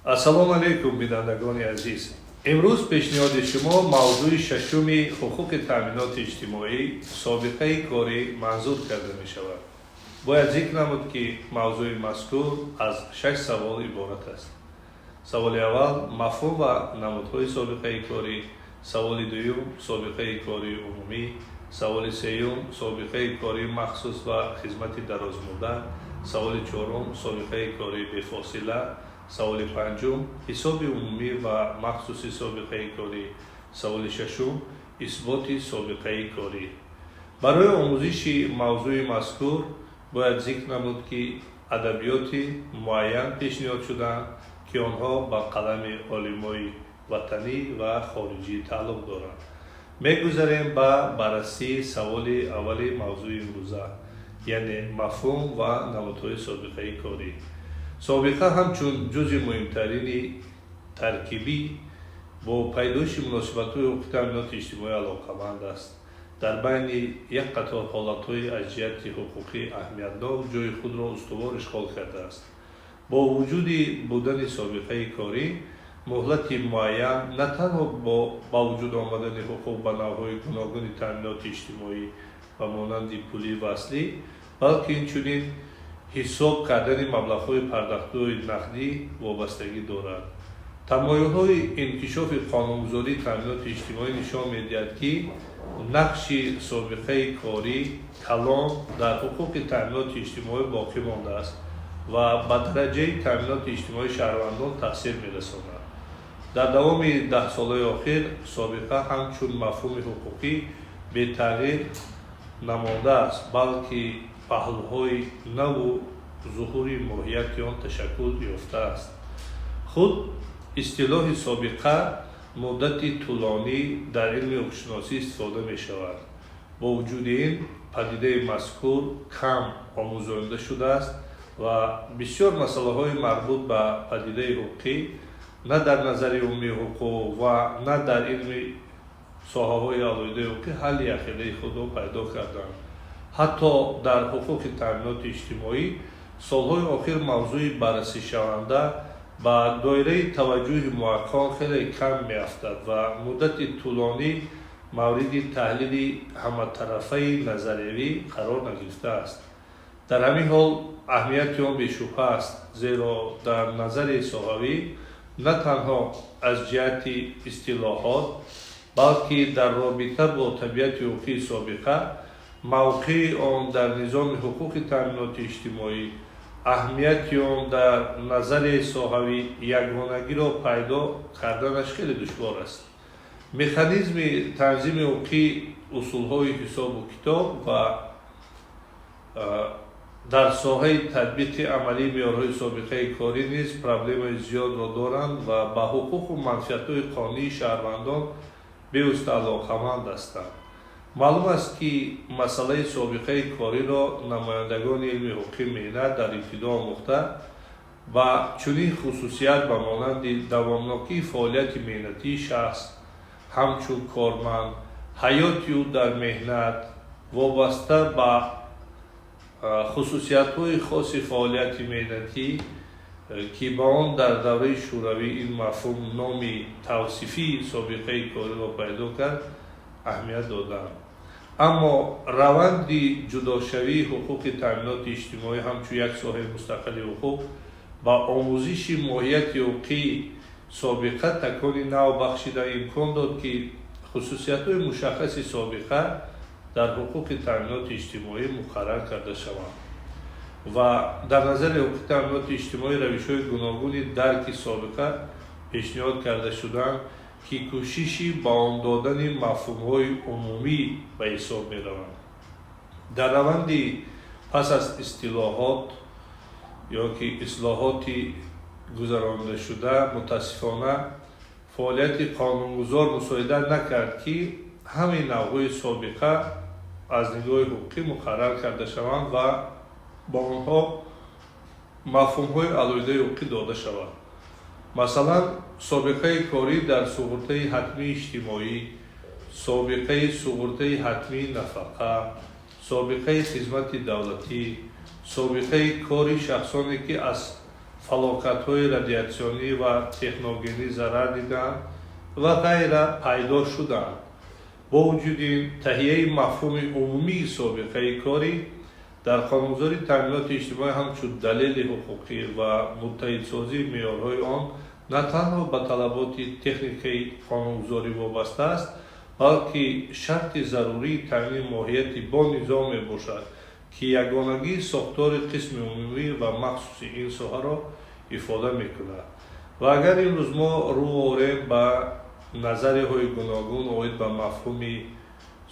Ассалому алайкум, бинандагони азиз. Имрӯз пешниҳоди шумо мавзӯи шашуми ҳуқуқи таъминоти иҷтимоӣ, собиқаи корӣ манзур карда мешавад. Бояд зикр намуд, ки мавзӯи мазкур аз шаш савол иборат аст. Саволи аввал: мафҳум ва намудҳои собиқаи корӣ. Саволи дуюм: собиқаи кории умумӣ. Саволи сеюм: собиқаи кории махсус ва хизмати дарозмуддат. Саволи чорум: собиқаи кории бефосила. Саволи панҷум: ҳисоби умумӣ ва махсуси собиқаи корӣ. Саволи шашум: исботи собиқаи корӣ. Барои омӯзиши мавзӯи мазкур бояд зикр намуд, ки адабиёти муайян пешниҳод шудаанд, ки онҳо ба қалами олимои ватанӣ ва хориҷӣ тааллуқ доранд. Мегузарем ба баррасии саволи аввали мавзӯи имрӯза, яъне мафҳум ва намудҳои собиқаи корӣ. Собиқа ҳамчун ҷузъи муҳимтарини таркибӣ бо пайдоиши муносибатҳои ҳуқуқи таъминоти иҷтимоӣ алоқаманд аст. Дар байни як қатор ҳолатҳои аз ҷиҳати ҳуқуқӣ аҳамиятнок ҷойи худро устувор ишғол кардааст. Бо вуҷуди будани собиқаи корӣ муҳлати муайян на танҳо бо ба вуҷуд омадани ҳуқуқ ба навъҳои гуногуни таъминоти иҷтимоӣ ба монанди пулӣ ва аслӣ, балки инчунин ҳисоб кардани маблағҳои пардохтҳои нақдӣ вобастагӣ дорад. Тамоюлҳои инкишофи қонунгузории таъминоти иҷтимоӣ нишон медиҳад, ки нақши собиқаи корӣ калон дар ҳуқуқи таъминоти иҷтимоӣ боқӣ мондааст ва ба дараҷаи таъминоти иҷтимоии шаҳрвандон таъсир мерасонад. Дар давоми 10 солаи охир собиқа ҳамчун мафҳуми ҳуқуқӣ бетағйир намондааст, балки паҳлӯҳои наву зуҳури моҳияти он ташаккул ёфтааст. Худ истилоҳи собиқа муддати тӯлонӣ дар илми ҳуқуқшиносӣ истифода мешавад. Бо вуҷуди ин, падидаи мазкур кам омӯзонида шудааст ва бисёр масъалаҳои марбут ба падидаи ҳуқуқӣ на дар назари умумии ҳуқуқ ва на дар илми соҳаҳои алоҳидаи ҳуқуқӣ ҳалли якхелаи худро пайдо карданд. Ҳатто дар ҳуқуқи таъминоти иҷтимоӣ солҳои охир мавзӯи баррасишаванда ба доираи таваҷҷӯҳи муҳаққиқон хеле кам меафтад ва муддати тӯлонӣ мавриди таҳлили ҳаматарафаи назариявӣ қарор нагирифтааст. Дар ҳамин ҳол аҳамияти он бешубҳа аст, зеро дар назари соҳавӣ на танҳо аз ҷиҳати истилоҳот, балки дар робита бо табиати ҳуқуқии собиқа, мавқеи он дар низоми ҳуқуқи таъминоти иҷтимоӣ, аҳамияти он дар назари соҳавӣ ягонагиро пайдо карданаш хеле душвор аст. Механизми танзими ҳуқуқии усулҳои ҳисобу китоб ва дар соҳаи татбиқи амалии меъёрҳои собиқаи корӣ низ проблемаи зиёдро доранд ва ба ҳуқуқу манфиатҳои қонунии шаҳрвандон бевосита алоқаманд ҳастанд. Маълум аст, ки масъалаи собиқаи кориро намояндагони илми ҳуқуқи меҳнат дар ибтидо омӯхта, ба чунин хусусият ба монанди давомнокии фаъолияти меҳнатии шахс ҳамчун корманд, ҳаёти ӯ дар меҳнат вобаста ба хусусиятҳои хоси фаъолияти меҳнатӣ, ки ба он дар давраи шӯравӣ ин мафҳум номи тавсифии собиқаи кориро пайдо кард, аҳамият доданд. Аммо раванди ҷудошавии ҳуқуқи таъминоти иҷтимоӣ ҳамчун як соҳаи мустақили ҳуқуқ ба омӯзиши моҳияти ҳуқуқии собиқа такони нав бахшида, имкон дод, ки хусусиятҳои мушаххаси собиқа дар ҳуқуқи таъминоти иҷтимоӣ муқаррар карда шаванд ва дар назари ҳуқуқи таъминоти иҷтимоӣ равишҳои гуногуни дарки собиқа пешниҳод карда шуданд, ки кӯшиши ба он додани мафҳумҳои умумӣ ба ҳисоб мераванд. Дар раванди пас аз истилоҳот ё ки ислоҳоти гузарондашуда, мутаассифона, фаъолияти қонунгузор мусоидат накард, ки ҳамаи навъҳои собиқа аз нигоҳи ҳуқуқӣ муқаррар карда шаванд ва ба онҳо мафҳумҳои алоҳидаи ҳуқуқӣ дода шавад. Масалан, собиқаи корӣ дар суғуртаи ҳатмии иҷтимоӣ, собиқаи суғуртаи ҳатмии нафақа, собиқаи хизмати давлатӣ, собиқаи кори шахсоне, ки аз Фалокатҳои радиатсионӣ ва техногенӣ зарар дидаанд ва ғайра пайдо шуданд. Бо вуҷуди ин, таҳияи мафҳуми умумии собиқаи корӣ дар қонунгузории таъминоти иҷтимоӣ ҳамчун далели ҳуқуқӣ ва муттаҳидсозии меъёрҳои он на танҳо ба талаботи техникаи қонунгузорӣ вобаста аст, балки шарти зарурии таъмини моҳияти бо низом мебошад, ки ягонагии сохтори қисми умумӣ ва махсуси ин соҳаро ифода мекунад. Ва агар имрӯз мо рӯ орем ба назарияҳои гуногун оид ба мафҳуми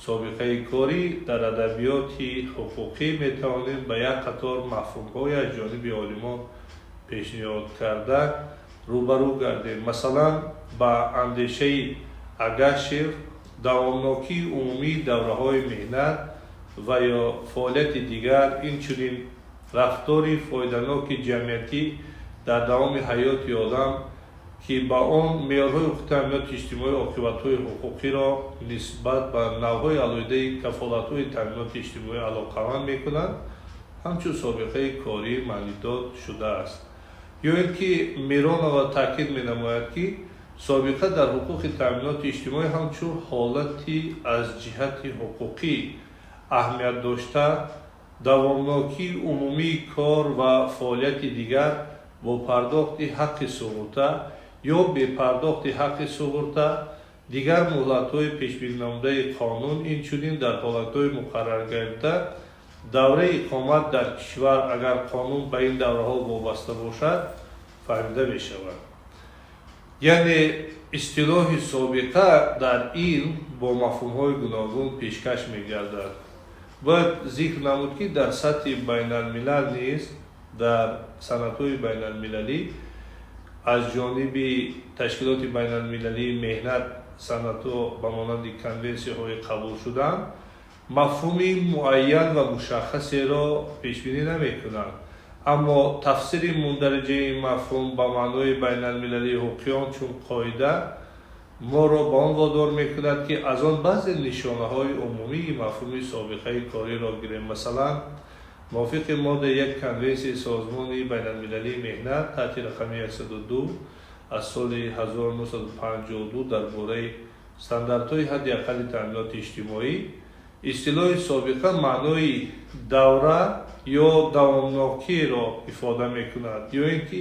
собиқаи корӣ дар адабиёти ҳуқуқӣ, метавонем ба як қатор мафҳумҳои аз ҷониби олимон пешниҳод карда рӯбарӯ гардем. Масалан, ба андешаи Агашев, давомнокии умумии давраҳои меҳнат ва ё фаъолияти дигар, инчунин рафтори фоиданоки ҷамъиятӣ дар давоми ҳаёти одам, ки ба он меъёрҳои ҳуқуқи таъминоти иҷтимоӣ оқибатҳои ҳуқуқиро нисбат ба навъҳои алоҳидаи кафолатҳои таъминоти иҷтимоӣ алоқаманд мекунанд, ҳамчун собиқаи корӣ маънидод шудааст. Ё ин ки Миронова таъкид менамояд, ки собиқа дар ҳуқуқи таъминоти иҷтимоӣ ҳамчун ҳолати аз ҷиҳати ҳуқуқӣ аҳамият дошта, давомнокии умумии кор ва фаъолияти дигар бо пардохти ҳаққи суғурта ё бепардохти ҳаққи суғурта, дигар муҳлатҳои пешбининамудаи қонун, инчунин дар ҳолатҳои муқарраргардида давраи иқомат дар кишвар, агар қонун ба ин давраҳо вобаста бошад, фаҳмида мешавад. Яъне истилоҳи собиқа дар илм бо мафҳумҳои гуногун пешкаш мегардад. Бояд зикр намуд, ки дар сатҳи байналмилал низ, дар санадҳои байналмилалӣ аз ҷониби Ташкилоти байналмилалии меҳнат санадҳо ба монанди конвенсияҳои қабул шудаанд, мафҳуми муайян ва мушаххасеро пешбинӣ намекунанд, аммо тафсири мундариҷаи ин мафҳум ба маънои байналмилалии ҳуқуқии он чун қоида моро ба он водор мекунад, ки аз он баъзе нишонаҳои умумии мафҳуми собиқаи кориро гирем. Масалан, мувофиқи моддаи 1 Конвенсияи Созмони байналмилалии меҳнат таҳти рақами 102 аз соли 1952 дар бораи стандартҳои ҳадди аққали таъминоти иҷтимоӣ, истилоҳи собиқа маънои давра ё давомнокиро ифода мекунад, ё ин ки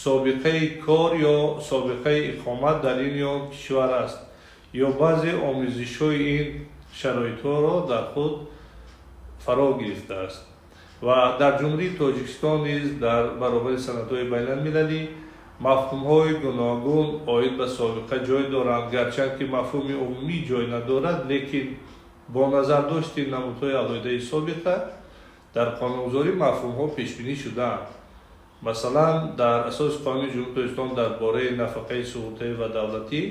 собиқаи кор ё собиқаи иқомат дар ин ё он кишвар аст, ё баъзе омезишҳои ин шароитҳоро дар худ фаро гирифтааст. Ва дар Ҷумҳурии Тоҷикистон низ дар баробари санадҳои байналмилалӣ мафҳумҳои гуногун оид ба собиқа ҷой доранд. Гарчанд ки мафҳуми умумӣ ҷой надорад, лекин бо назардошти намудҳои алоҳидаи собиқа дар қонунгузорӣ мафҳумҳо пешбинӣ шудаанд. Масалан, дар асоси Қонуни Ҷумҳурии Тоҷикистон дар бораи нафақаи суғуртавӣ ва давлатӣ,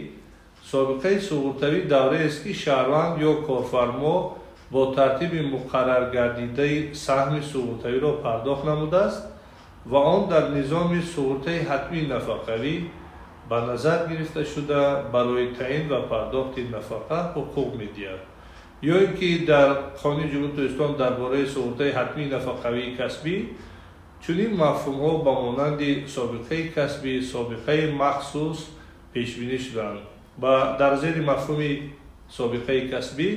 собиқаи суғуртавӣ давраест, ки шаҳрванд ё корфармо бо тартиби муқарраргардидаи саҳми суғуртавиро пардохт намудааст ва он дар низоми суғуртаи ҳатмии нафақавӣ ба назар гирифта шуда, барои таъин ва пардохти нафақа ҳуқуқ медиҳад. Ё ин ки дар Қонуни Ҷумҳурии Тоҷикистон дар бораи суғуртаи ҳатмии нафақавии касбӣ чунин мафҳумҳо ба монанди собиқаи касбӣ, собиқаи махсус пешбинӣ шудаанд. Ва дар зери мафҳуми собиқаи касбӣ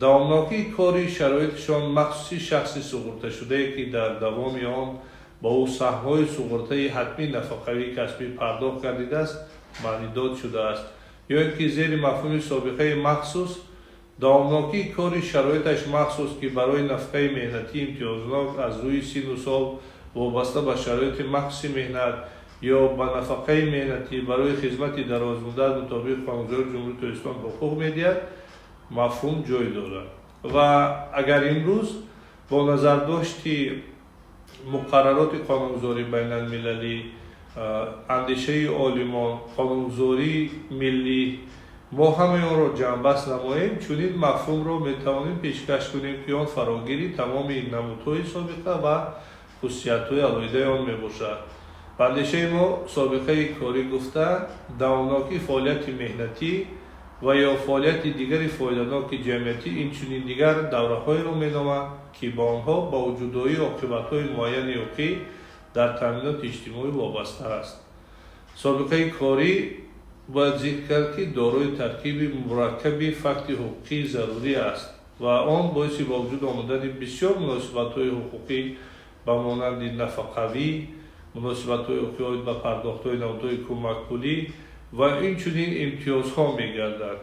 давомнокии кори шароитишон махсуси шахси суғурташудае, ки дар давоми он ба ӯ саҳмҳои суғуртаи ҳатмии нафақавии касбӣ пардохт гардидааст, маънидод шудааст. Ё ин ки зери мафҳуми собиқаи махсус давомнокии кори шароиташ махсус, ки барои нафақаи меҳнатии имтиёзнок аз рӯи синну сол вобаста ба шароити махсуси меҳнат ё ба нафақаи меҳнатӣ барои хизмати дарозмуддат мутобиқи қонунгузории Ҷумҳурии Тоҷикистон ҳуқуқ медиҳад, мафҳум ҷой дорад. Ва агар имрӯз бо назардошти муқаррароти қонунгузории байналмилалӣ, андешаи олимон, қонунгузории миллӣ мо ҳамаи онро ҷамъбаст намоем, чунин мафҳумро метавонем пешкаш кунем, ки он фарогири тамоми намудҳои собиқа ва хусусиятҳои алоҳидаи он мебошад. Ба андешаи мо, собиқаи корӣ гуфта давомнокии фаъолияти меҳнатӣ ва ё фаъолияти дигари фоиданоки ҷамъиятӣ, инчунин дигар давраҳоеро меноманд, ки ба онҳо ба вуҷудоии оқибатҳои муайяни ҳуқуқӣ Дар таъминоти иҷтимоӣ вобаста аст. Собиқаи корӣ, бояд зикр кард, ки дорои таркиби мураккаби факти ҳуқуқии зарурӣ аст ва он боиси ба вуҷуд омадани бисёр муносибатҳои ҳуқуқӣ ба монанди нафақавӣ, муносибатҳои ҳуқуқӣ оид ба пардохтҳои намудҳои кӯмакпулӣ ва инчунин имтиёзҳо мегардад.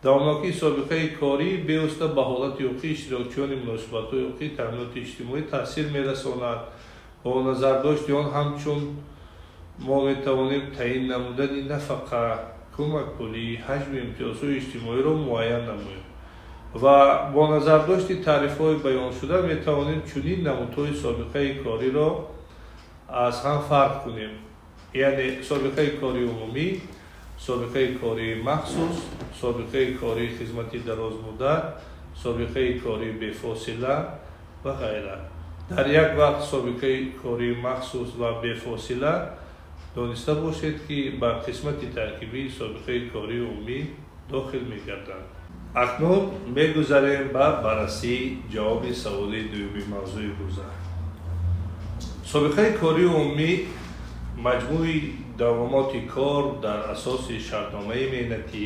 Давомнокии собиқаи корӣ бевосита ба ҳолати ҳуқуқии иштирокчиёни муносибатҳои ҳуқуқии таъминоти иҷтимоӣ таъсир мерасонад. Бо назардошти он ҳамчун мо метавонем таъин намудани нафақа, кӯмакпулӣ, ҳаҷми имтиёзҳои иҷтимоиро муайян намоем ва бо назардошти таърифҳои баёншуда метавонем чунин намудҳои собиқаи кориро аз ҳам фарқ кунем, яъне собиқаи кории умумӣ, собиқаи кории махсус, собиқаи кории хизмати дарозмуддат, собиқаи кории бефосила ва ғайра. Дар як вақт собиқаи кории махсус ва бефосила, дониста бошед, ки ба қисмати таркибии собиқаи кории умумӣ дохил мегарданд. Акнун мегузарем ба баррасии ҷавоби саволи дуюми мавзӯи рӯза. Собиқаи кории умумӣ маҷмӯи давомоти кор дар асоси шартномаи меҳнатӣ,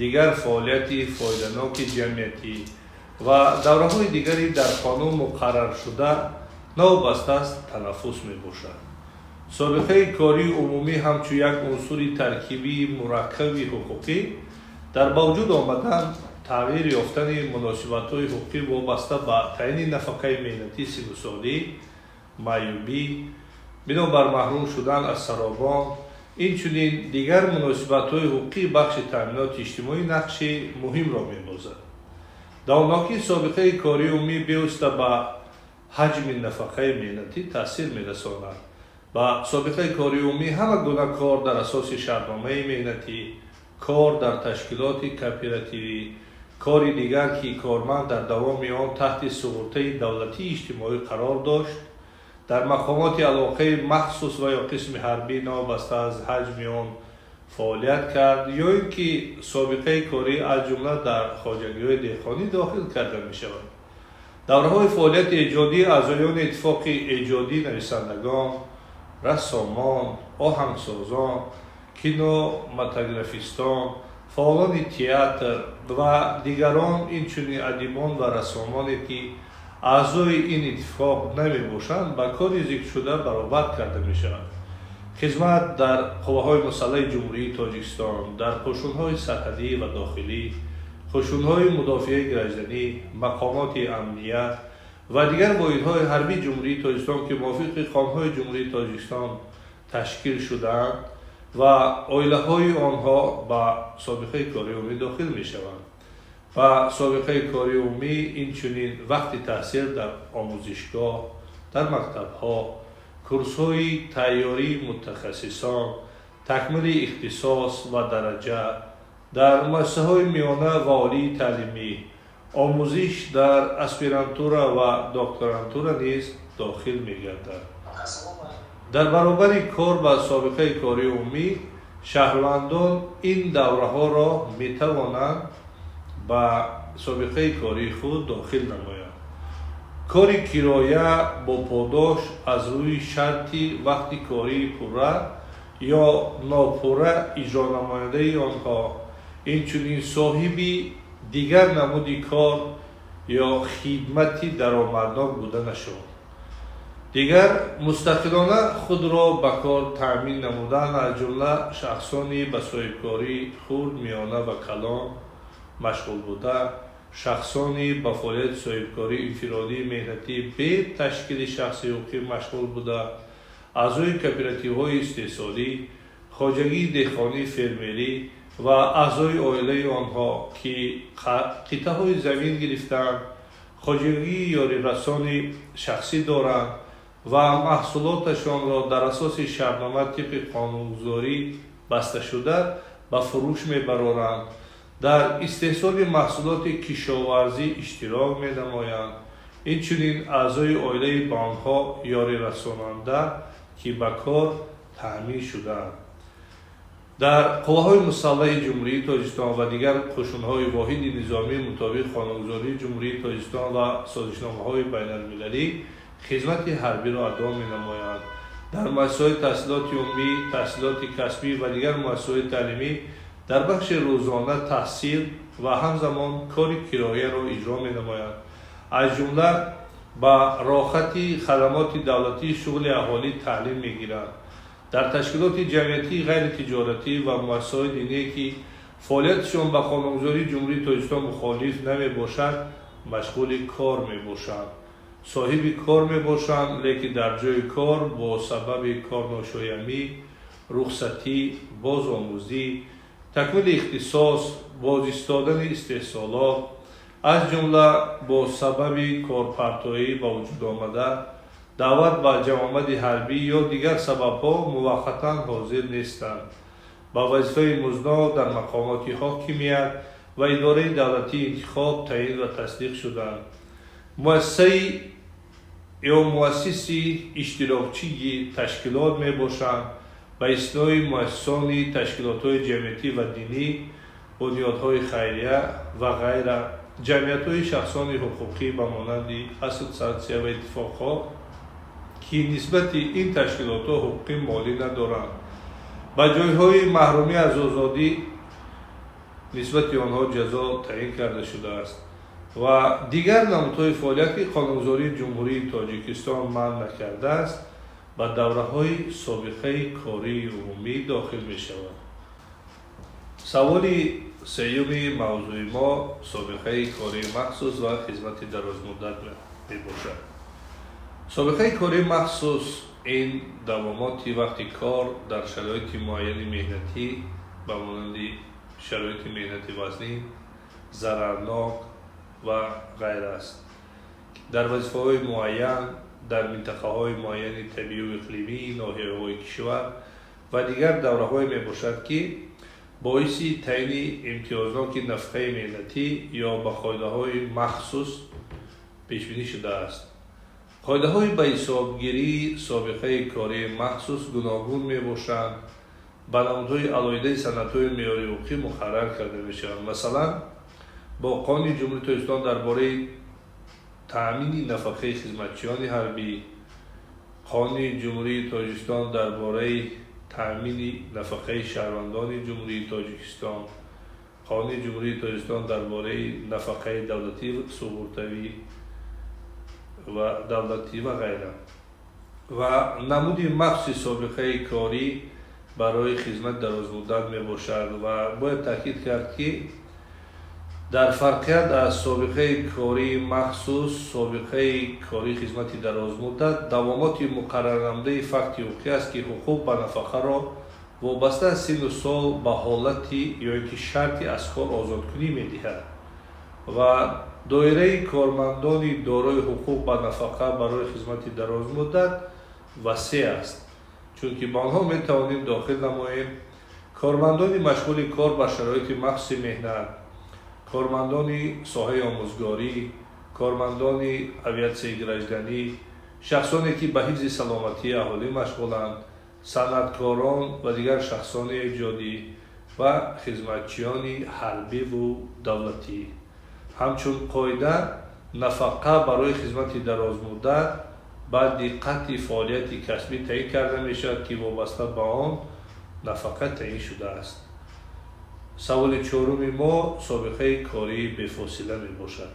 дигар фаъолияти фоиданоки ҷамъиятӣ ва давраҳои дигари дар қонун муқарраршуда, новобаста аз танаффус мебошад. Собиқаи кории умумӣ ҳамчун як унсури таркибии мураккаби ҳуқуқӣ дар ба вуҷуд омадан, тағйир ёфтани муносибатҳои ҳуқуқӣ вобаста ба таъини нафақаи меҳнатии синнусолӣ, маъюбӣ, бинобар маҳрум шудан аз саробон, инчунин дигар муносибатҳои ҳуқуқии бахши таъминоти иҷтимоӣ нақши муҳимро мебозад. Давомнокии собиқаи кории умумӣ бевосита ба ҳаҷми нафақаи меҳнатӣ таъсир мерасонад. Ба собиқаи кории умумӣ ҳама гуна кор дар асоси шартномаи меҳнатӣ, кор дар ташкилоти кооперативӣ, кори дигар, ки корманд дар давоми он таҳти суғуртаи давлатии иҷтимоӣ қарор дошт, дар мақомоти алоқаи махсус ва ё қисми ҳарбӣ, новобаста аз ҳаҷми он, фаъолият кард ё ин ки собиқаи корӣ, аз ҷумла дар хоҷагиҳои деҳқонӣ, дохил карда мешавад. Давраҳои фаъолияти эҷодии аъзоёни иттифоқи эҷодии нависандагон, рассомон, оҳангсозон, киноматографистон, фаъолони театр ва дигарон, инчунин адибон ва рассомоне, ки аъзои ин иттифоқ намебошанд, ба кори зикршуда баробар карда мешаванд. Хизмат дар қувваҳои мусаллаҳи Ҷумҳурии Тоҷикистон, дар қӯшунҳои сарҳадӣ ва дохилӣ, қӯшунҳои мудофиаи гражданӣ, мақомоти амният ва дигар воҳидҳои ҳарбии Ҷумҳурии Тоҷикистон, ки мувофиқи қонунҳои Ҷумҳурии Тоҷикистон ташкил шудаанд, ва оилаҳои онҳо ба собиқаи кории умумӣ дохил мешаванд. Ба собиқаи кории умумӣ инчунин вақти таҳсил дар омӯзишгоҳ, дар мактабҳо, курсҳои тайёрии мутахассисон, такмили ихтисос ва дараҷа дар муассисаҳои миёна ва олии таълимӣ, омӯзиш дар аспирантура ва докторантура низ дохил мегардад. Дар баробари кор ба собиқаи кории умумӣ шаҳрвандон ин давраҳоро метавонанд ба собиқаи кории худ дохил намоянд: кори кироя бо подош аз рӯи шарти вақти кории пурра ё нопурра иҷронамояндаи онҳо, инчунин соҳиби дигар намуди кор ё хидмати даромаднок буданашон, дигар мустақилона худро ба кор таъмин намудан, аз ҷумла шахсони ба соҳибкории хурд, миёна ва калон машғул буда, шахсони ба фаъолияти соҳибкории инфиродии меҳнатӣ бе ташкили шахси ҳуқуқӣ машғул буда, аъзои кооперативҳои истеҳсолӣ, хоҷагии деҳқонии фермерӣ ва аъзои оилаи онҳо, ки қитъаҳои замин гирифтаанд, хоҷагии ёрирасони шахсӣ доранд ва маҳсулоташонро дар асоси шартнома тибқи қонунгузорӣ басташуда ба фурӯш мебароранд, дар истеҳсоли маҳсулоти кишоварзӣ иштирок менамоянд, инчунин аъзои оилаи ба онҳо ёрирасонанда, ки ба кор таъмин шудаанд, дар қувваҳои мусаллаҳи Ҷумҳурии Тоҷикистон ва дигар қӯшунҳои воҳиди низомӣ мутобиқ қонунгузории Ҷумҳурии Тоҷикистон ва созишномаҳои байналмилалӣ хизмати ҳарбиро адо менамоянд. Дар муассисаҳои таҳсилоти умумӣ, таҳсилоти касбӣ ва дигар муассисаҳои таълимӣ дар бахши рӯзона таҳсил ва ҳамзамон кори кирояро иҷро менамоянд. Аз ҷумла ба роҳхати хадамоти давлатии шуғли аҳолӣ таълим мегиранд. Дар ташкилоти ҷамъиятии ғайритиҷоратӣ ва муассисаҳои диние, ки фаъолияташон ба қонунгузории Ҷумҳурии Тоҷикистон мухолиф намебошад, машғули кор мебошанд. Соҳиби кор мебошанд, лекин дар ҷои кор бо сабаби корношоямӣ, рухсатӣ, бозомӯзӣ, такмили ихтисос, бозистодани истеҳсолот, аз ҷумла бо сабаби корпартоӣ ба вуҷуд омада, даъват ба ҷамъомади ҳарбӣ ё дигар сабабҳо муваққатан ҳозир нестанд. Ба вазифаи музднок дар мақомоти ҳокимият ва идораи давлатӣ интихоб, таъин ва тасдиқ шуданд. Муассисаи ё муассиси иштирокчии ташкилот мебошанд, ба истиснои муассисони ташкилотҳои ҷамъиятӣ ва динӣ, бунёдҳои хайрия ва ғайра, ҷамъиятҳои шахсони ҳуқуқӣ ба монанди ассотсиатсия ва иттифоқҳо, ки нисбати ин ташкилотҳо ҳуқуқи молӣ надоранд. Ба ҷойҳои маҳрумӣ аз озодӣ нисбати онҳо ҷазо таъин карда шудааст ва дигар намудҳои фаъолият, ки қонунгузории Ҷумҳурии Тоҷикистон манъ накардааст, ба давраҳои собиқаи кории умумӣ дохил мешавад. Саволи сеюми мавзӯи мо собиқаи кории махсус ва хизмати дарозмуддат мебошад. Собиқаи кории махсус ин давомоти вақти кор дар шароити муайяни меҳнатӣ, ба монанди шароити меҳнати вазнин, зарарнок ва ғайра аст, дар вазифаҳои муайян, дар минтақаҳои муайяни табиию иқлимии ноҳияҳои кишвар ва дигар давраҳое мебошад, ки боиси таъини имтиёзноки нафақаи меҳнатӣ ё ба қоидаҳои махсус пешбинӣ шудааст. Қоидаҳои ба ҳисобгирии собиқаи кории махсус гуногун мебошанд, ба намудҳои алоҳидаи санадҳои меъёрии ҳуқуқӣ муқаррар карда мешаванд. Масалан, бо Қонуни Ҷумҳурии Тоҷикистон дар бораи таъмини нафақаи хизматчиёни ҳарбӣ, Қонуни Ҷумҳурии Тоҷикистон дар бораи таъмини нафақаи шаҳрвандони Ҷумҳурии Тоҷикистон, Қонуни Ҷумҳурии Тоҷикистон дар бораи нафақаи давлатӣ, суғуртавӣ ва давлатӣ ва ғайра. Ва намуди махсуси собиқаи корӣ барои хизмати дарозмуддат мебошад. Ва бояд таъкид кард, ки дар фарқият аз собиқаи кории махсус, собиқаи кории хизмати дарозмуддат давомоти муқаррарнамудаи факти ҳуқуқӣ аст, ки ҳуқуқ ба нафақаро вобаста аз синну сол ба ҳолати ё ин ки шарти аз кор озодкунӣ медиҳад. Ва доираи кормандони дорои ҳуқуқ ба нафақа барои хизмати дарозмуддат васеъ аст, чунки ба онҳо метавонем дохил намоем кормандони машғули кор ба шароити махсуси меҳнат, кормандони соҳаи омӯзгорӣ, кормандони авиатсияи гражданӣ, шахсоне, ки ба ҳифзи саломатии аҳолӣ машғуланд, санъаткорон ва дигар шахсони эҷодӣ ва хизматчиёни ҳарбиву давлатӣ. Ҳамчун қоида, нафақа барои хизмати дарозмуддат баъди қатъи фаъолияти касбӣ таъин карда мешавад, ки вобаста ба он нафақа таъин шудааст. Саволи чоруми мо собиқаи кории бефосила мебошад.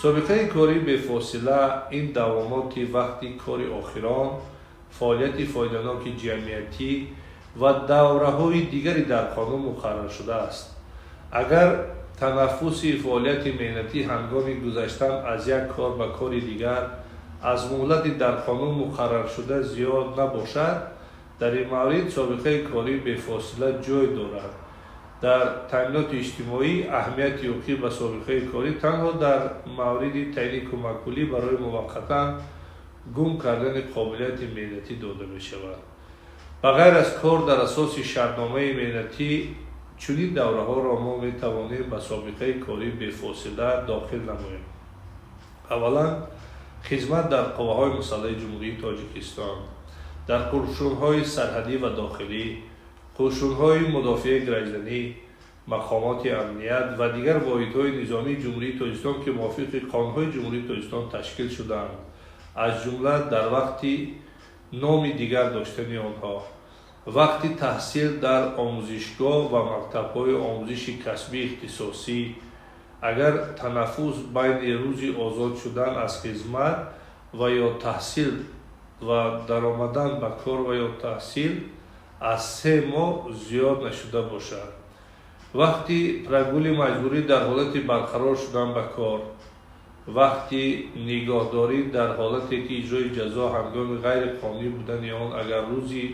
Собиқаи кории бефосила ин давомоти вақти кори охирон, фаъолияти фоиданоки ҷамъиятӣ ва давраҳои дигари дар қонун муқаррар шудааст. Агар танаффуси фаъолияти меҳнатӣ ҳангоми гузаштан аз як кор ба кори дигар аз муҳлати дар қонун муқарраршуда зиёд набошад, дар ин маврид собиқаи кории бефосила ҷой дорад. Дар таъминоти иҷтимоӣ аҳамияти ҳуқуқӣ ба собиқаи корӣ танҳо дар мавриди таъини кӯмакпулӣ барои муваққатан гум кардани қобилияти меҳнатӣ дода мешавад. Ба ғайр аз кор дар асоси шартномаи меҳнатӣ, чунин давраҳоро мо метавонем ба собиқаи кории бефосила дохил намоем: аввалан, хизмат дар қувваҳои мусаллаҳи Ҷумҳурии Тоҷикистон, дар қӯшунҳои сарҳадӣ ва дохилӣ, қӯшунҳои мудофиаи гражданӣ, мақомоти амният ва дигар воҳидҳои низомии Ҷумҳурии Тоҷикистон, ки мувофиқи қонунҳои Ҷумҳурии Тоҷикистон ташкил шудаанд, аз ҷумла дар вақти Номи дигар доштани онҳо. Вақти таҳсил дар омӯзишгоҳ ва мактабҳои омӯзиши касбии ихтисосӣ, агар танаффус байни рӯзи озод шудан аз хизмат ва ё таҳсил ва даромадан ба кор ва ё таҳсил аз 3 моҳ зиёд нашуда бошад. Вақти прогули маҷбурӣ дар ҳолати барқарор шудан ба кор. Вақти нигоҳдорӣ дар ҳолате ки иҷрои ҷазо ҳангоми ғайриқонунӣ будани он, агар рӯзи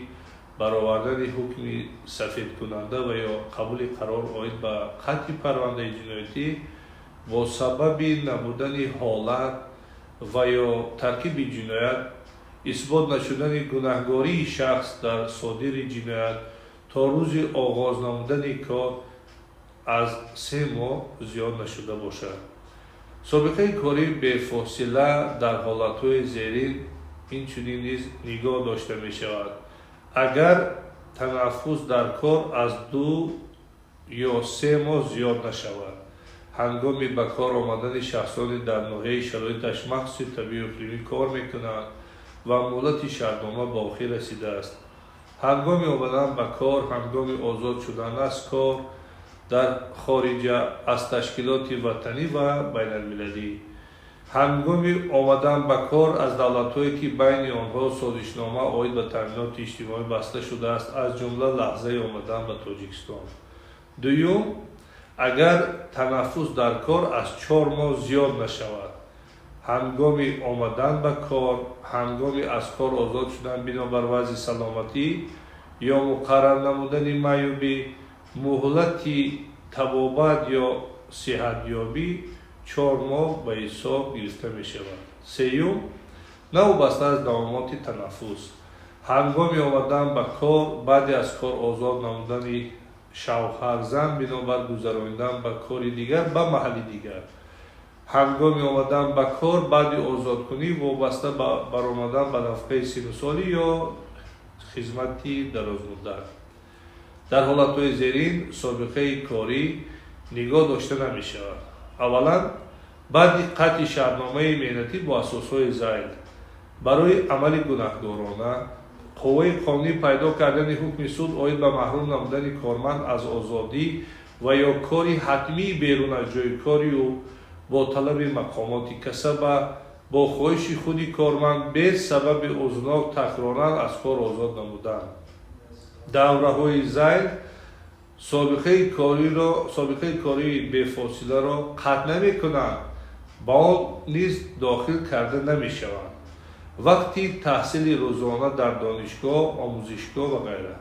баровардани ҳукми сафедкунанда ва ё қабули қарор оид ба қатъи парвандаи ҷиноятӣ бо сабаби набудани ҳолат ва ё таркиби ҷиноят, исбот нашудани гунаҳгории шахс дар содири ҷиноят то рӯзи оғоз намудани кор аз 3 моҳ зиёд нашуда бошад. Собиқаи корӣ бефосила дар ҳолатҳои зерин инчунин низ нигоҳ дошта мешавад: агар танаффус дар кор аз 2 ё 3 моҳ зиёд нашавад, ҳангоми ба кор омадани шахсоне дар ноҳияи шароиташ махсуси табиию иқлимӣ кор мекунанд ва муҳлати шартнома ба охир расидааст, ҳангоми омадан ба кор, ҳангоми озод шудан аз кор дар хориҷа аз ташкилоти ватанӣ ва байналмилалӣ, ҳангоми омадан ба кор аз давлатҳое, ки байни онҳо созишнома оид ба таъминоти иҷтимоӣ баста шудааст, аз ҷумла лаҳзаи омадан ба Тоҷикистон. Дуюм, агар танаффус дар кор аз 4 моҳ зиёд нашавад, ҳангоми омадан ба кор, ҳангоми аз кор озод шудан бинобар вазъи саломатӣ ё муқаррар намудани маъюбӣ, муҳлати табобат ё сиҳатёбӣ 4 моҳ ба ҳисоб гирифта мешавад. Сеюм, новобаста аз давомоти танаффус, ҳангоми омадан ба кор баъди аз кор озод намудани шавҳарзан бинобар гузаронидан ба кори дигар ба маҳалли дигар, ҳангоми омадан ба кор баъди озодкунӣ вобаста ба баромадан ба нафақаи синну солӣ ё хизмати дарозмуддат. Дар ҳолатҳои зерин собиқаи корӣ нигоҳ дошта намешавад: аввалан, баъди қатъи шартномаи меҳнатӣ бо асосҳои зайл, барои амали гунаҳкорона, қувваи қонунӣ пайдо кардани ҳукми суд оид ба маҳрум намудани корманд аз озодӣ ва ё кори ҳатмии берун аз ҷойи кори ӯ бо талаби мақомоти касаба, бо хоҳиши худи корманд, без сабаби узрнок такроран аз кор озод намудан. Давраҳои зайл собиқаи кории бефосиларо қатъ намекунанд, ба он низ дохил карда намешаванд. Вақти таҳсили рӯзона дар донишгоҳ, омӯзишгоҳ ва ғайра.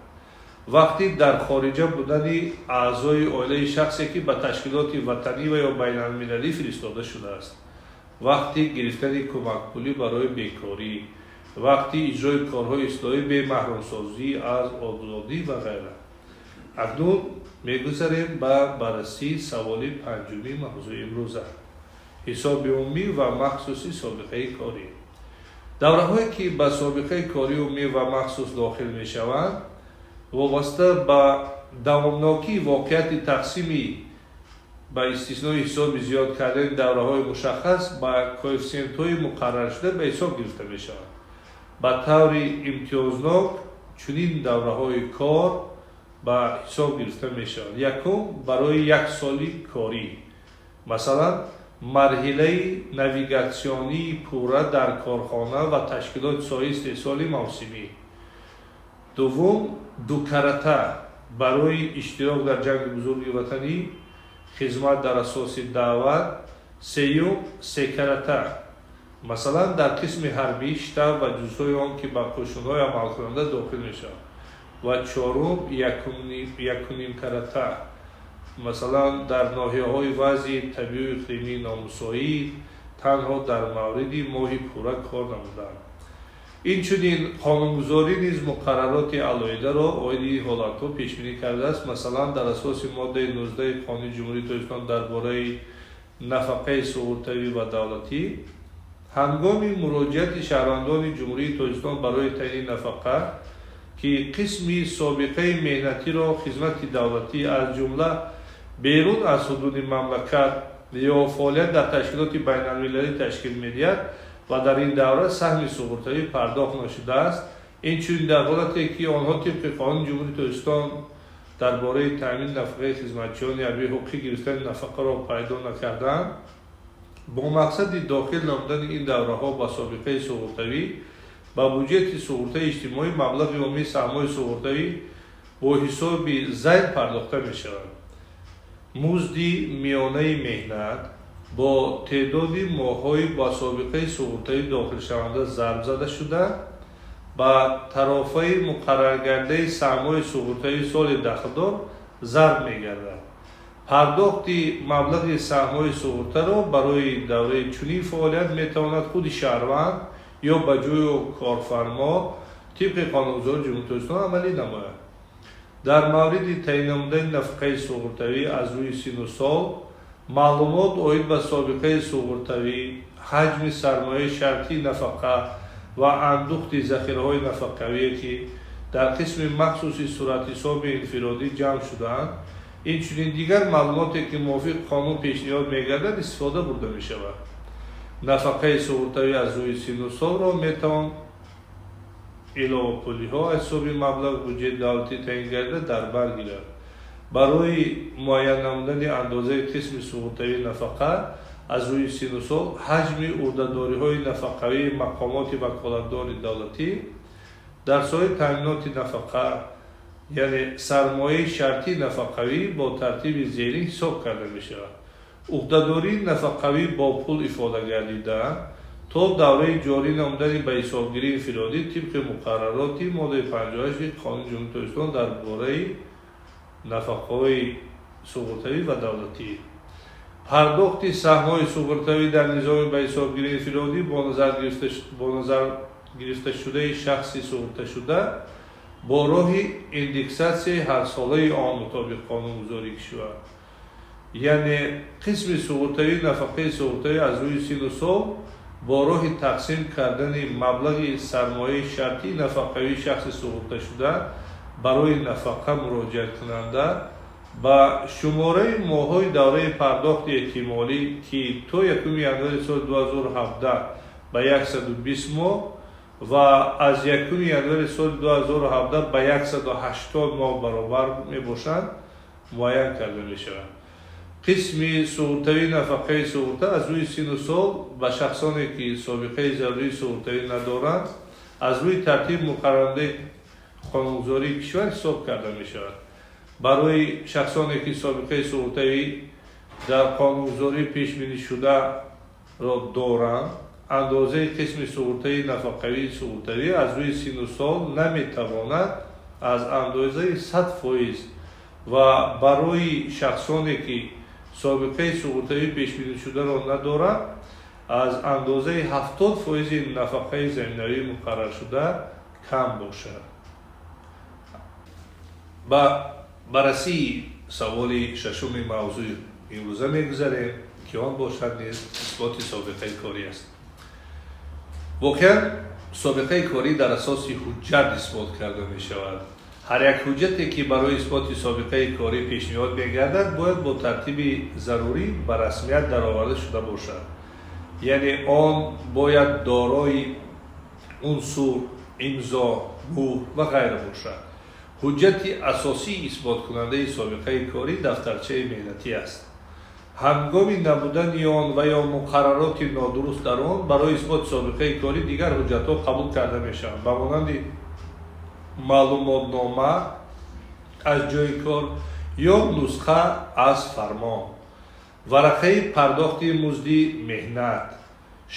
Вақти дар хориҷа будани аъзои оилаи шахсе, ки ба ташкилоти ватанӣ ва ё байналмилалӣ фиристода шудааст. Вақти гирифтани кӯмакпулӣ барои бекорӣ. Вақти иҷрои корҳои ислоҳӣ бе маҳрумсозӣ аз озодӣ ва ғайра. Акнун мегузарем ба баррасии саволи панҷуми мавзӯи имрӯза: ҳисоби умумӣ ва махсуси собиқаи корӣ. Давраҳое, ки ба собиқаи кории умумӣ ва махсус дохил мешаванд, вобаста ба давомнокии воқеияти тақсими, ба истиснои ҳисоби зиёд кардани давраҳои мушаххас, ба коэффисиентҳои муқарраршуда ба ҳисоб гирифта мешаванд. Ба таври имтиёзнок чунин давраҳои кор ба ҳисоб гирифта мешаванд: якум, барои як соли корӣ, масалан, марҳилаи навигатсионии пурра дар корхона ва ташкилоти соҳаи истеҳсоли мавсимӣ; дуввум, дукарата барои иштирок дар Ҷанги Бузурги Ватанӣ, хизмат дар асоси даъват; сеюм, секарата, масалан, дар қисми ҳарбӣ, штаб ва ҷузъҳои он, ки ба қӯшунҳои амалкунанда дохил мешаванд; ва чорум, якунимкарата, масалан, дар ноҳияҳои вазъи табиию иқлимии номусоид танҳо дар мавриди моҳи пурра кор намуданд. Инчунин қонунгузорӣ низ муқаррароти алоҳидаро оиди ин ҳолатҳо пешбинӣ кардааст. Масалан, дар асоси моддаи 19 Қонуни Ҷумҳурии Тоҷикистон дар бораи нафақаи суғуртавӣ ва давлатӣ, ҳангоми муроҷиати шаҳрвандони Ҷумҳурии Тоҷикистон барои таъини нафақа, ки қисми собиқаи меҳнатиро хизмати давлатӣ, аз ҷумла берун аз ҳудуди мамлакат ё фаъолият дар ташкилоти байналмилалӣ ташкил медиҳад ва дар ин давра саҳми суғуртавӣ пардохт нашудааст. Инчунин, дар ҳолате ки онҳо тибқи Қонуни Ҷумҳурии Тоҷикистон дар бораи таъмини нафақаи хизматчиёни ҳарбӣ ҳуқуқи гирифтани нафақаро пайдо накардаанд, бо мақсади дохил намудани ин давраҳо ба собиқаи суғуртавӣ, ба буҷети суғуртаи иҷтимоӣ маблағи умумии саҳмҳои суғуртавӣ бо ҳисоби зайл пардохта мешавад. Музди миёнаи меҳнат бо теъдоди моҳҳои ба собиқаи суғуртавӣ дохилшаванда зарб зада шуда, ба тарофаи муқарраргардаи саҳмҳои суғуртавии соли дахлдор зарб мегардад. Пардохти маблағи саҳмҳои суғуртаро барои давраи чунин фаъолият метавонад худи шаҳрванд ё ба ҷои корфармо тибқи қонунгузории Ҷумҳурии Тоҷикистон амалӣ намояд. Дар мавриди таъин намудани нафақаи суғуртавӣ аз рӯи синну сол, маълумот оид ба собиқаи суғуртавӣ, ҳаҷми сармояи шартии нафақа ва андӯхти захираҳои нафақавие, ки дар қисми махсуси суратҳисоби инфиродӣ ҷамъ шудаанд, инчунин дигар маълумоте, ки мувофиқи қонун пешниҳод мегардад, истифода бурда мешавад. Нафақаи суғуртавӣ аз рӯи синну солро метавон иловапулиҳо аз ҳисоби маблағи буҷети давлатӣ таъин гардида дар бар гирад. Барои муайян намудани андозаи қисми суғуртавии нафақа аз рӯи синну сол, ҳаҷми ӯҳдадориҳои нафақавии мақомоти ваколатдори давлатӣ дар соҳаи таъминоти нафақа, яъне сармояи шартии нафақавӣ, бо тартиби зерин ҳисоб карда мешавад. Ӯҳдадории нафақавӣ бо пул ифода гардида то давраи ҷорӣ намудани ба ҳисобгирии инфиродӣ тибқи муқаррароти моддаи 58 Қонуни Ҷумҳурии Тоҷикистон дар бораи нафақаҳои суғуртавӣ ва давлатӣ. Пардохти саҳмҳои суғуртавӣ дар низоми ба ҳисобгирии инфиродӣ бо назар гирифташудаи шахси суғурташуда бо роҳи индексатсияи ҳарсолаи он мутобиқ қонунгузории кишвар, яъне қисми суғуртавии нафақаи суғуртавӣ аз рӯи синну сол бо роҳи тақсим кардани маблағи сармояи шартии нафақавии шахси суғурташуда барои нафақа муроҷиаткунанда ба шумораи моҳҳои давраи пардохти эҳтимолӣ, ки то 1 январи соли 2017 ба 120 моҳ ва аз 1 январи соли 2017 ба 180 моҳ баробар мебошанд, муайян карда мешавад. Қисми суғуртавии нафақаи суғурта аз рӯи синну сол ба шахсоне, ки собиқаи зарурии суғуртавӣ надоранд, аз рӯи тартиби муқаррарнамудаи қонунгузории кишвар ҳисоб карда мешавад. Барои шахсоне, ки собиқаи суғуртавӣ дар қонунгузорӣ пешбинишударо доранд, андозаи қисми суғуртаи нафақавии суғуртавӣ аз рӯи синну сол наметавонад аз андозаи 100% ва барои шахсоне, ки собиқаи суғуртавӣ пешбинишударо надоранд, аз андозаи 70 фоизи нафақаи заминавии муқарраршуда кам бошад. Ба баррасии саволи шашуми мавзӯи имрӯза мегузарем, ки он бошад низ исботи собиқаи корӣ аст. Воқеан, собиқаи корӣ дар асоси ҳуҷҷат исбот карда мешавад. Ҳар як ҳуҷҷате, ки барои исботи собиқаи корӣ пешниҳод мегардад, бояд бо тартиби зарурӣ ба расмият дароварда шуда бошад, яъне он бояд дорои унсур, имзо, мӯҳр ва ғайра бошад. Ҳуҷҷати асосии исботкунандаи собиқаи корӣ дафтарчаи меҳнатӣ аст. Ҳангоми набудани он ва ё муқаррароти нодуруст дар он, барои исботи собиқаи корӣ дигар ҳуҷҷатҳо қабул карда мешаванд, ба монанди маълумотнома аз ҷойи кор ё нусха аз фармон, варақаи пардохти музди меҳнат,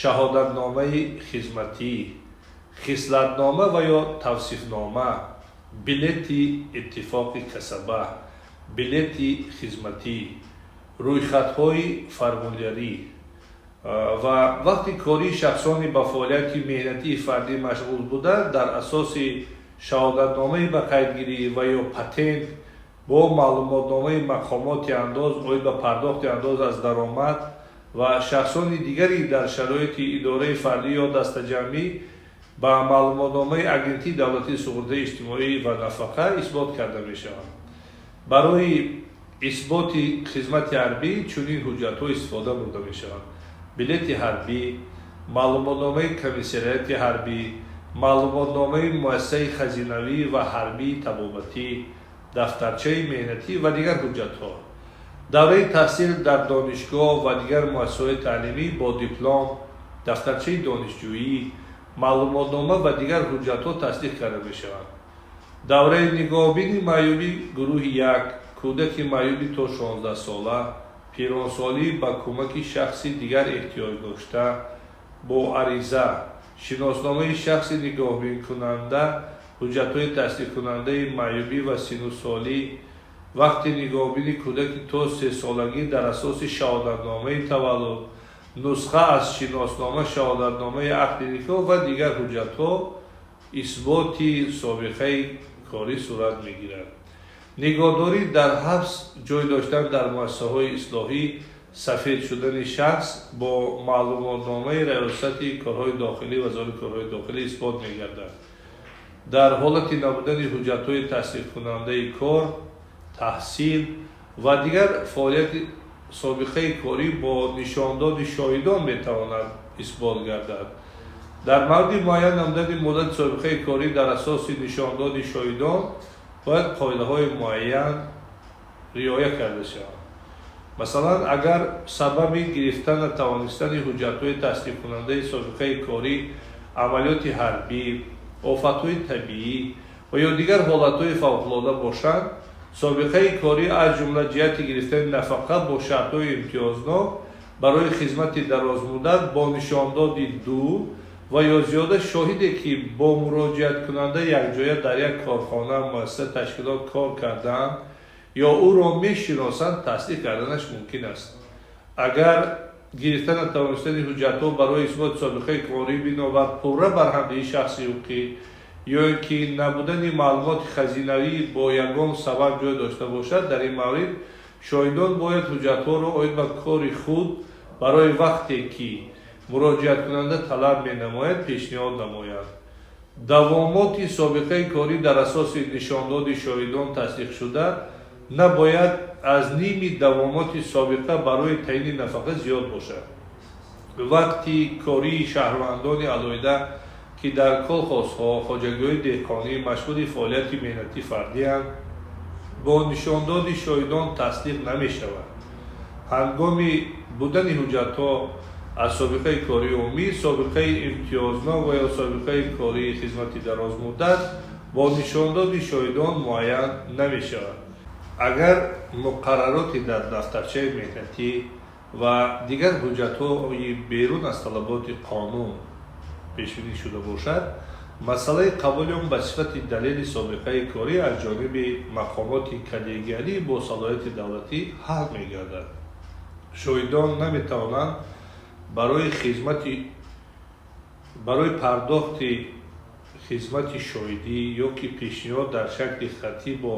шаҳодатномаи хизматӣ, хислатнома ва ё тавсифнома, билети иттифоқи касаба, билети хизматӣ, рӯйхатҳои формулярӣ. Ва вақти кории шахсони ба фаъолияти меҳнатии фардӣ машғул буда, дар асоси шаҳодатномаи ба қайдгирӣ ва ё патент бо маълумотномаи мақомоти андоз оид ба пардохти андоз аз даромад ва шахсони дигари дар шароити идораи фардӣ ё дастаҷамъӣ ба маълумотномаи Агентии давлатии суғуртаи иҷтимоӣ ва нафақа исбот карда мешаванд. Барои исботи хизмати ҳарбӣ чунин ҳуҷҷатҳо истифода бурда мешаванд: билети ҳарбӣ, маълумотномаи комиссариати ҳарбӣ, Маълумотномаи муассисаи хазинавӣ ва ҳарбии табобатӣ, дафтарчаи меҳнатӣ ва дигар ҳуҷҷатҳо. Давраи таҳсил дар донишгоҳ ва дигар муассисаҳои таълимӣ бо диплом, дафтарчаи донишҷӯӣ, маълумотнома ва дигар ҳуҷҷатҳо тасдиқ карда мешаванд. Давраи нигоҳбини маъюби гурӯҳи як, кӯдаки маъюби то 16 сола, пиронсолӣ ба кӯмаки шахси дигар эҳтиёҷ дошта, бо ариза, шиносномаи шахси нигоҳбинкунанда, ҳуҷҷатҳои тасдиқкунандаи маъюбӣ ва синну солӣ, вақти нигоҳбини кӯдаки то 3-солагӣ дар асоси шаҳодатномаи таваллуд, нусха аз шиноснома, шаҳодатномаи ақди никоҳ ва дигар ҳуҷҷатҳо исботи собиқаи корӣ сурат мегирад. Нигоҳдорӣ дар ҳабс, ҷой доштан дар муассисаҳои ислоҳӣ, сафед шудани шахс бо маълумотномаи Раёсати корҳои дохилӣ, Вазорати корҳои дохилӣ исбот мегардад. Дар ҳолати набудани ҳуҷҷатҳои тасдиқкунандаи кор, таҳсил ва дигар фаъолияти собиқаи корӣ бо нишондоди шоҳидон метавонад исбот гардад. Дар мавриди муайян намудани муддати собиқаи корӣ дар асоси нишондоди шоҳидон бояд қоидаҳои муайян риоя карда шаванд. Масалан, агар сабаби гирифта натавонистани ҳуҷҷатҳои тасдиқкунандаи собиқаи корӣ амалиёти ҳарбӣ, офатҳои табиӣ ва ё дигар ҳолатҳои фавқулода бошанд, собиқаи корӣ, аз ҷумла ҷиҳати гирифтани нафақа бо шартҳои имтиёзнок барои хизмати дарозмуддат, бо нишондоди ду ва ё зиёда шоҳиде, ки бо муроҷиаткунанда якҷоя дар як корхона, муассиса, ташкилот кор кардаанд ё ӯро мешиносанд, тасдиқ карданаш мумкин аст. Агар гирифта натавонистани ҳуҷҷатҳо барои исботи собиқаи корӣ бинобар пурра барҳамдиҳии шахси ҳуқуқӣ ё ин ки набудани маълумоти хазинавӣ бо ягон сабаб ҷой дошта бошад, дар ин маврид шоҳидон бояд ҳуҷҷатҳоро оид ба кори худ барои вақте, ки муроҷиаткунанда талаб менамояд, пешниҳод намоянд. Давомоти собиқаи корӣ дар асоси нишондоди шоҳидон тасдиқшуда набояд аз ними давомоти собиқа барои таъини нафақа зиёд бошад. Вақти кории шаҳрвандони алоҳида, ки дар колхозҳо, хоҷагиҳои деҳқонӣ машғули фаъолияти меҳнатӣ фардиянд, бо нишондоди шоҳидон тасдиқ намешавад. Ҳангоми будани ҳуҷҷатҳо аз собиқаи кории умумӣ, собиқаи имтиёзнок ва ё собиқаи кории хизмати дарозмуддат бо нишондоди шоҳидон муайян намешавад. Агар муқаррароти дар дафтарчаи меҳнатӣ ва дигар ҳуҷҷатҳои берун аз талаботи қонун пешбинӣ шуда бошад, масъалаи қабули он ба сифати далели собиқаи корӣ аз ҷониби мақомоти коллегиалӣ бо салоҳияти давлатӣ ҳал мегардад. Шоҳидон наметавонанд барои пардохти хизмати шоҳидӣ ё ки пешниҳод дар шакли хаттӣ бо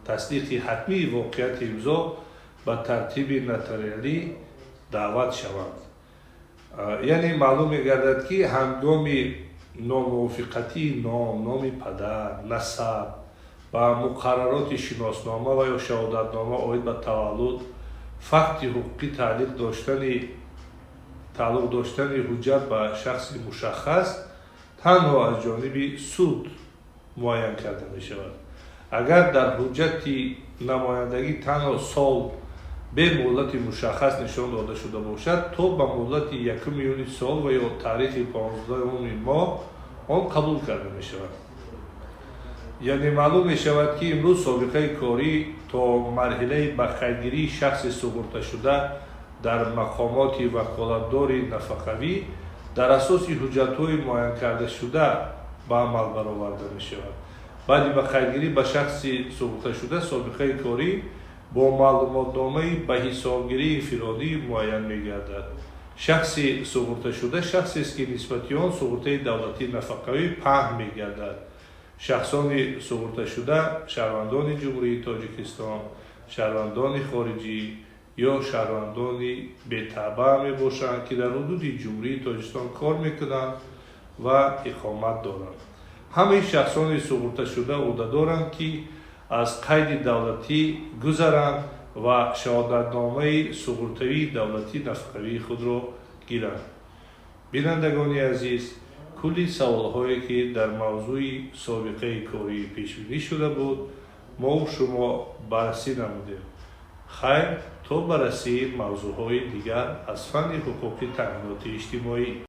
тасдиқи ҳатмии воқеияти имзо ба тартиби нотариалӣ даъват шаванд. Яъне маълум мегардад, ки ҳангоми номувофиқатии ном, номи падар, насаб ба муқаррароти шиноснома ва ё шаҳодатнома оид ба таваллуд, факти ҳуқуқӣ тааллуқ доштани ҳуҷҷат ба шахси мушаххас танҳо аз ҷониби суд муайян карда мешавад. Агар дар ҳуҷҷати намояндагӣ танҳо сол бе муҳлати мушаххас нишон дода шуда бошад, то ба муҳлати 1 июни сол ва ё таърихи 15-уми моҳ он қабул карда мешавад. Яъне маълум мешавад, ки имрӯз собиқаи корӣ то марҳилаи ба қайдгирии шахси суғурташуда дар мақомоти ваколатдори нафақавӣ дар асоси ҳуҷҷатҳои муайянкардашуда ба амал бароварда мешавад. Баъди ба қайдгирӣ ба шахси суғурташуда собиқаи корӣ бо маълумотномаи ба ҳисобгирии инфиродӣ муайян мегардад. Шахси суғурташуда шахсест, ки нисбати он суғуртаи давлатии нафақавӣ паҳн мегардад. Шахсони суғурташуда шаҳрвандони Ҷумҳурии Тоҷикистон, шаҳрвандони хориҷӣ ё шаҳрвандони бетабаа мебошанд, ки дар ҳудуди Ҷумҳурии Тоҷикистон кор мекунанд ва иқомат доранд. Ҳамаи шахсони суғурташуда ӯҳдадоранд, ки аз қайди давлатӣ гузаранд ва шаҳодатномаи суғуртавии давлатии нафақавии худро гиранд. Бинандагони азиз, Кулли саволҳое, ки дар мавзӯи собиқаи корӣ пешбинӣ шуда буд, мову шумо баррасӣ намудем. Хайр, то баррасии мавзӯъҳои дигар аз фанни ҳуқуқи таъминоти иҷтимоӣ.